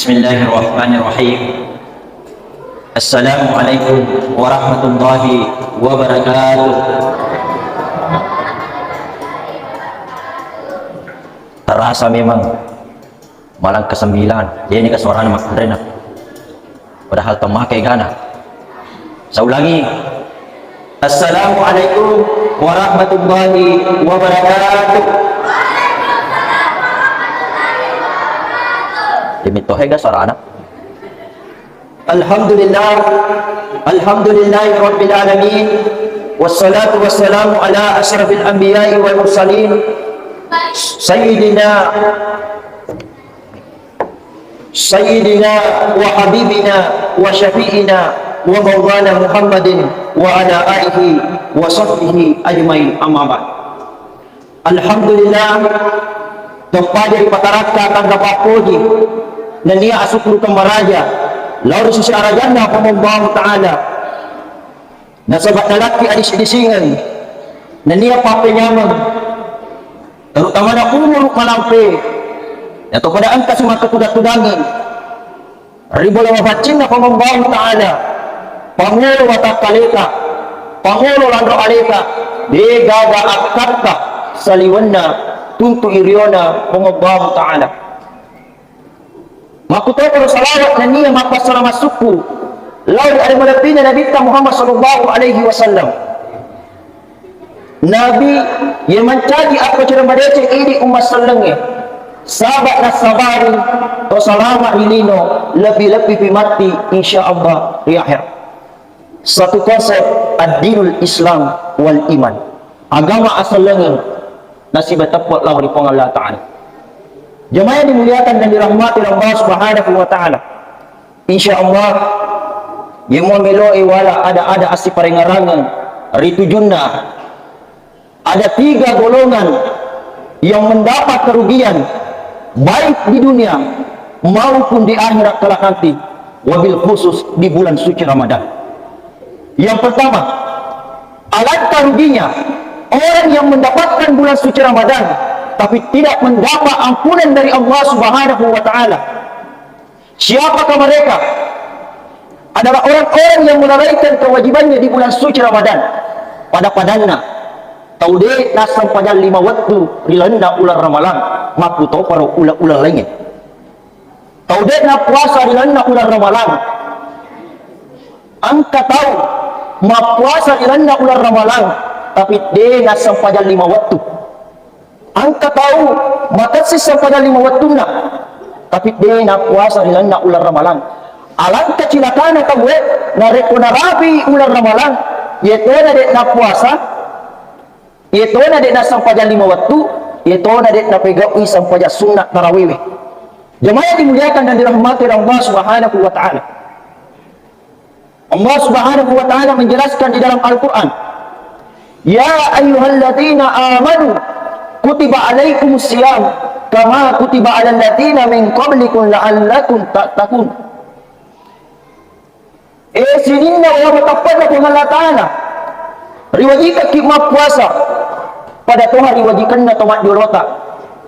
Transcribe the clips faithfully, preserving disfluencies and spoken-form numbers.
Bismillahirrahmanirrahim. Assalamualaikum warahmatullahi wabarakatuh. Terasa memang malam kesembilan, jadi ini suarana makkunraina. Padahal temmakai gana. Saya ulangi. Assalamualaikum warahmatullahi wabarakatuh. Demi tohega suarana. Alhamdulillah. Alhamdulillahi rabbil alamin. Wassalatu wassalamu ala asyrafil anbiya'i wal mursalin. Sayyidina Sayyidina wa habibina wa syafi'ina wa maulana Muhammadin wa ala alihi wa sahbihi ajmain, amma ba'd. Alhamdulillah, teppaja ripatarakka tanra pappoji, nennia asukkurukeng maraja lao ri sisi arajanna Puang Allahu Ta'ala. Nasaba nalakki adisi-disingeng, nennia pappenyameng, terutamana umuru malampe, yato pada engka simakkatudang-tudangeng ri bola mapaccinna Puang Allahu Ta'ala, pangolo watakkaleta, pangolo lanro aleta, degaga akkatta saliwenna tuntu iriona Puang Allahu Ta'ala. Makkutoparo salawat nennia mappassalamat sukku lao ri arimalebbina Nabitta Muhammad sallallahu alaihi wasallam. Nabi, iya mancaji akko cere madeceng idi umma sellengnge, saba nassabari to salama ri lino, lebbi-lebbi pi matti, insya Allah, ri akhirat. Satu konsep, ad-dinul Islam wal iman. Agama asellengeng nasiba teppe lao ri Puang Allah Ta'ala. Jamaah yang dimuliakan dan dirahmati oleh Allah Subhanahu wa Ta'ala. Insya Allah, yemua meloe wala ada-ada assiparengarangeng ri tujunna. Ada tiga golongan yang mendapat kerugian, baik di dunia maupun di akhirat kelak nanti, wabil khusus di bulan suci Ramadan. Yang pertama, alangkah ruginya orang yang mendapatkan bulan suci Ramadan, tapi tidak mendapat ampunan dari Allah Subhanahu wa Ta'ala. Siapakah mereka? Adalah orang-orang yang melalaikan kewajibannya di bulan suci Ramadan. Pada-padanna, tau de nassempajang lima wettu ri lalenna uleng Ramalang, makkutoparo uleng-uleng laingnge. Tau de nappuasa ri lalenna uleng Ramalang. Engka tau mappuasa ri lalenna uleng Ramalang, tapi de nassempajang lima wettu. Engka tau makessing sempajang lima wettunna, tapi de nappuasa ri lalenna uleng Ramalang. Alangka cilakana tauwe narekko narapi uleng Ramalang, yetona de nappuasa, yetona de nassempajang lima wettu, yetona de napegau'i sempajang sunna tarawewe. Jamaah yang dimuliakan dan dirahmati oleh Allah Subhanahu wa Ta'ala. Allah Subhanahu wa Ta'ala menjelaskan di dalam Al-Quran, "Ya ayyuhalladzina amanu, kutiba alaikumus siyam, kama kutiba alal ladzina min qablikum la'allakum tattaqun." Eh, sininna wa matappanna Puang Allah Ta'ala, riwajikakki mappuasa pada toha riwajikanna to majjolota,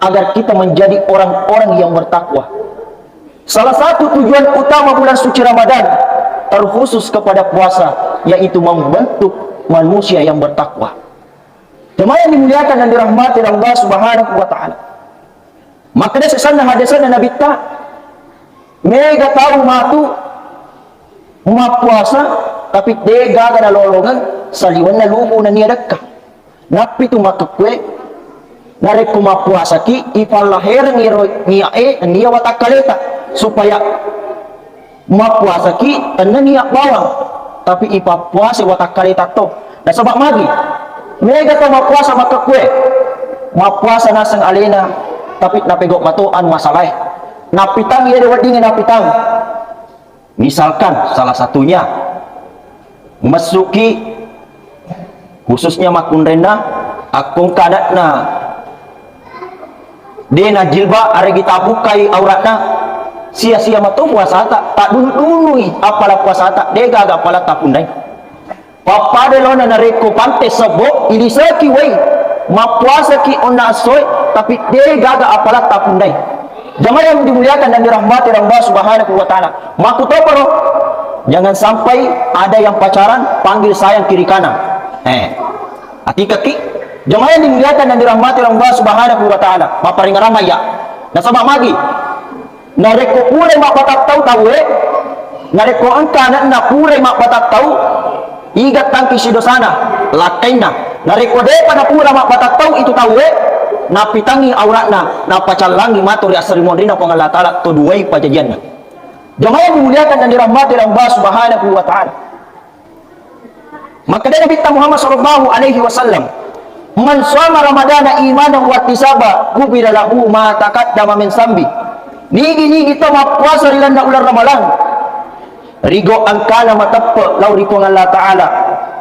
agar kita menjadi orang-orang yang bertakwa. Salah satu tujuan utama bulan suci Ramadan terkhusus kepada puasa, yaitu membentuk manusia yang bertakwa. Jemaah yang dimuliakan dan dirahmati oleh Allah Subhanahu wa Ta'ala. Makkeda sesanna hadesanna Nabitta, mega tau matu mappuasa, tapi de gaga nalolongeng saliwenna lubu nennia dekka. Nappitu makkekkue, narekko mappuasaki, ipallahereng iyaro nia'e nennia watakkaleta, supaya mappuasaki tenna nia bawang, tapi ipappuasai watakkaleta to. Nasaba magi? Mega tau mappuasa makkekkue, mappuasa naseng alena, tapi napegau mato anu masalae. Nappitang iya de weddingnge nappitang. Misalkan salah satunya, messuki khususnya makkunrainna, akkongka ada'na de najilbab, aregi tabukkai auratna, sia-sia mato puasata, taddunu-dunui appala puasata, de gaga appala tapunnai. Pappada laona narekko pante sebbo, iliseki wai, mappuasaki onna essoe, tapi de gaga appala tapunnai. Jamaah yang dimuliakan dan dirahmati oleh Allah Subhanahu wa Ta'ala, makkutoparo, jangan sampai ada yang pacaran panggil sayang kiri kanan. Eh, atikaki. Jamaah yang dimuliakan dan dirahmati oleh Allah Subhanahu wa Ta'ala, mapparingarang ya. Nasaba magi, narekko pura mabbatattau tauwe, narekko engka anakna pura mabbatattau, iga tangkisi dosana, lakkainna. Narekko depa napura mabbatattau itu tauwe, napitangi auratna, napacallangi matu ri asri monrina Puang Allah Ta'ala, to duai pajajianna. Jamaah yang dimuliakan dan dirahmati oleh Allah Subhanahu wa Ta'ala. Makkeda Nabitta Muhammad sallallahu alaihi wasallam, "Man shoma Ramadana imanan wa ihtisaba, ghufira lahu ma taqaddama min zambi." Nigi-nigi tau mappuasa ri lalenna uleng Ramalang, rigo engkana mateppe lao ri Puang Allah Ta'ala,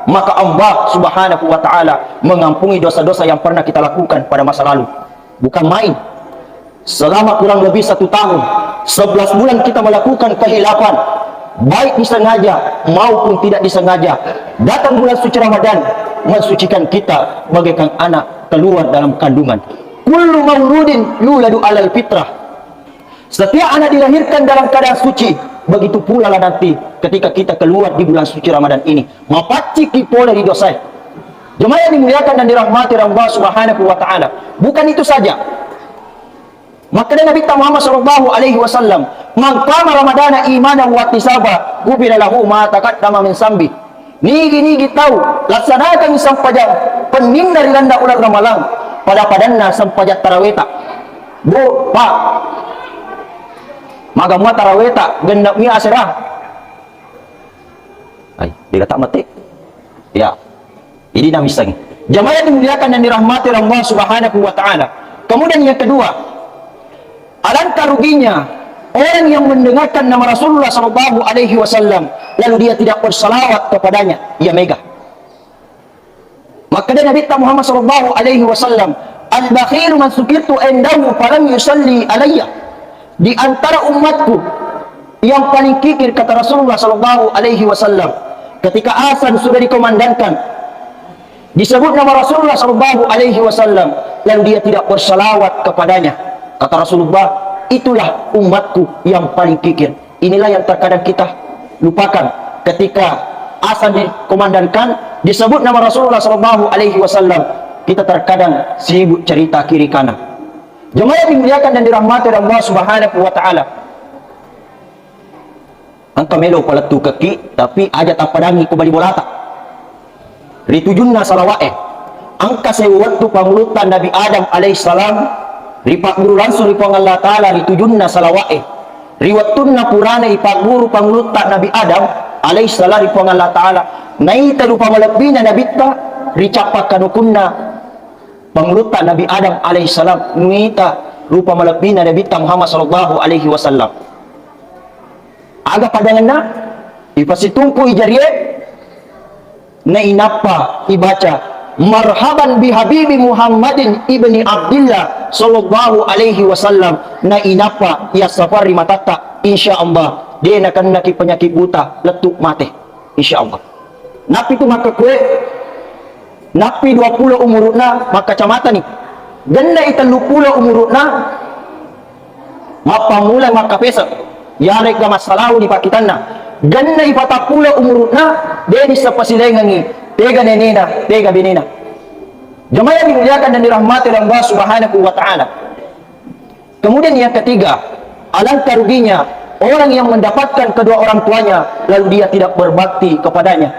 maka Allah Subhanahu wa Ta'ala mengampuni dosa-dosa yang pernah kita lakukan pada masa lalu. Bukan main. Selama kurang lebih satu tahun, sebelas bulan kita melakukan kehilafan, baik disengaja maupun tidak disengaja. Datang bulan suci Ramadan, mensucikan kita bagaikan anak keluar dalam kandungan. Kullu mauludin yuladu alal fitrah. Setiap anak dilahirkan dalam keadaan suci, begitu pula lah nanti ketika kita keluar di bulan suci Ramadan ini. Mapacciki pole ri dosae. Jemaah yang dimuliakan dan dirahmati oleh Allah Subhanahu wa Ta'ala. Bukan itu saja. Makkeda Nabitta Muhammad sallallahu alaihi wasallam, "Man qama Ramadana imanan wa ihtisaba, ghufira lahu ma taqaddama min zambi." Nigi-nigi tau laksanakan sempajang penninna ri lalenna uleng Ramalang, pada-padanna sempajang taraweta. Bu, Pak, maga mua taraweta, genna mi asera. Ai, dega tak mati. Ya. Ini namisang. Jamaah yang dimuliakan dan dirahmati oleh Allah Subhanahu wa Ta'ala. Kemudian yang kedua, alangkah ruginya orang yang mendengarkan nama Rasulullah sallallahu alaihi wasallam, lalu dia tidak bersalawat kepadanya. Ia mega. Makkeda Nabitta Muhammad sallallahu alaihi wasallam, "Al-bakhilu man dzukirtu indahu falam yusalli alayya." Di antara umatku yang paling kikir, kata Rasulullah sallallahu alaihi wasallam, ketika azan sudah dikumandangkan, disebut nama Rasulullah sallallahu alaihi wasallam, lalu dia tidak bersalawat kepadanya. Kata Rasulullah, "Itulah umatku yang paling kikir." Inilah yang terkadang kita lupakan ketika azan dikumandangkan, disebut nama Rasulullah sallallahu alaihi wasallam, kita terkadang sibuk cerita kiri kanan. Jemaah yang dimuliakan dan dirahmati oleh Allah Subhanahu wa Ta'ala. Engka melo palettukekki, tapi aja tappadangi ko bali bolata. Ritujunna salawa'e. Engka sewa wettu pangulutta Nabi Adam alaihissalam ripagguru langsung ri Puang Allah Ta'ala ritujunna salawa'e. Ri wettunna purana ipagguru pangulutta Nabi Adam alaihissalam ri Puang Allah Ta'ala, naita rupa malebbina Nabitta ri cappa kanukunna pangulutta Nabi Adam alaihissalam, nuita rupa malebbina Nabitta Muhammad sallallahu alaihi wasallam. Aga padangenna? Ipasitungku i jarie, nainappa ibaca, "Marhaban bi habibi Muhammadin ibni Abdillah sallallahu alaihi wasallam." Nainappa iya safari matatta, insya Allah, de nakennaki penyakit buta, lettu mate. Insya Allah. Nappi tu makkekue, nappi dua puluh umuru'na makkacamatani. Gennai tellu puluh umuru'na, mappammula makkapeseng. Yaregga massalau di pakkitanna. Gennai patappulo umuru'na, de nisseng pasilaingengngi tega nenena, tega benena. Jemaah yang dimuliakan dan dirahmati oleh Allah Subhanahu wa Ta'ala. Kemudian yang ketiga, alangkah ruginya orang yang mendapatkan kedua orang tuanya, lalu dia tidak berbakti kepadanya.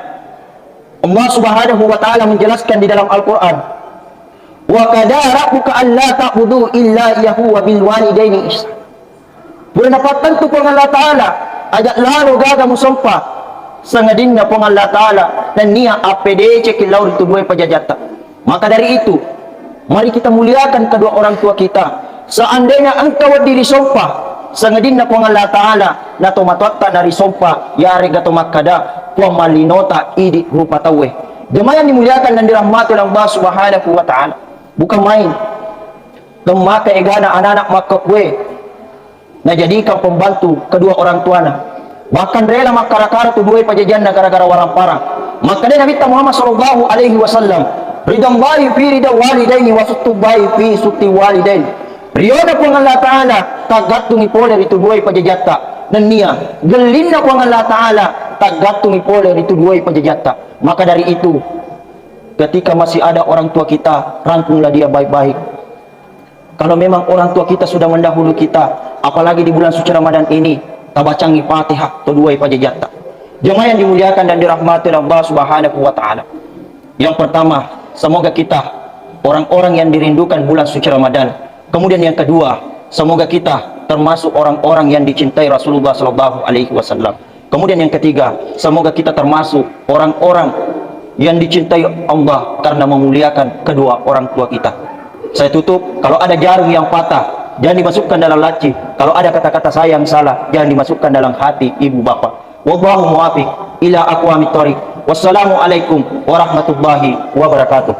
Allah Subhanahu wa Ta'ala menjelaskan di dalam Al-Quran, "Wa qada rabbuka alla ta'budu illa iyyahu wa bil walidaini ihsana." Pura napattentu Puang Allah Ta'ala, aja lalo gaga musompa, sangadinna Puang Allah Ta'ala nennia appedeceki lao ri tu duae pajajatta. Maka dari itu, mari kita muliakan kedua orang tua kita. Seandainya engka wedding risompa, sangadinna Puang Allah Ta'ala, na tomatoatta narisompa, yarega to makkada, Puang mallinota idi rupa tauwe. Jemaah yang dimuliakan dan dirahmati oleh Allah Subhanahu wa Ta'ala. Bukan main. Kemmaka egana anak-anak makkekue najadikan pembantu kedua orang tuana. Bahkan rela makkara-kara tu duae pajajianna gara-gara waramparang. Makkeda Nabitta Muhammad sallallahu alaihi wasallam, "Ridallahi fi rida walidaini wa sukhtullahi fi sukhti walidain." Riona Puang Allah Ta'ala taggattungi pole ritu duai pajajatta. Nennia gellinna Puang Allah Ta'ala taggattungi pole ritu duai pajajatta. Maka dari itu, ketika masih ada orang tua kita, rangkunglah dia baik-baik. Kalau memang orang tua kita sudah mendahului kita, apalagi di bulan suci Ramadan ini, tabacangi Fatihah to duai pajajatta. Jemaah yang dimuliakan dan dirahmati oleh Allah Subhanahu wa Ta'ala. Yang pertama, semoga kita orang-orang yang dirindukan bulan suci Ramadan. Kemudian yang kedua, semoga kita termasuk orang-orang yang dicintai Rasulullah Sallallahu Alaihi Wasallam. Kemudian yang ketiga, semoga kita termasuk orang-orang yang dicintai Allah karena memuliakan kedua orang tua kita. Saya tutup, kalau ada jarum yang patah, jangan dimasukkan dalam laci. Kalau ada kata-kata saya yang salah, jangan dimasukkan dalam hati ibu bapak. Wallahu muwaffiq ila aqwamit thariq. Wassalamualaikum warahmatullahi wabarakatuh.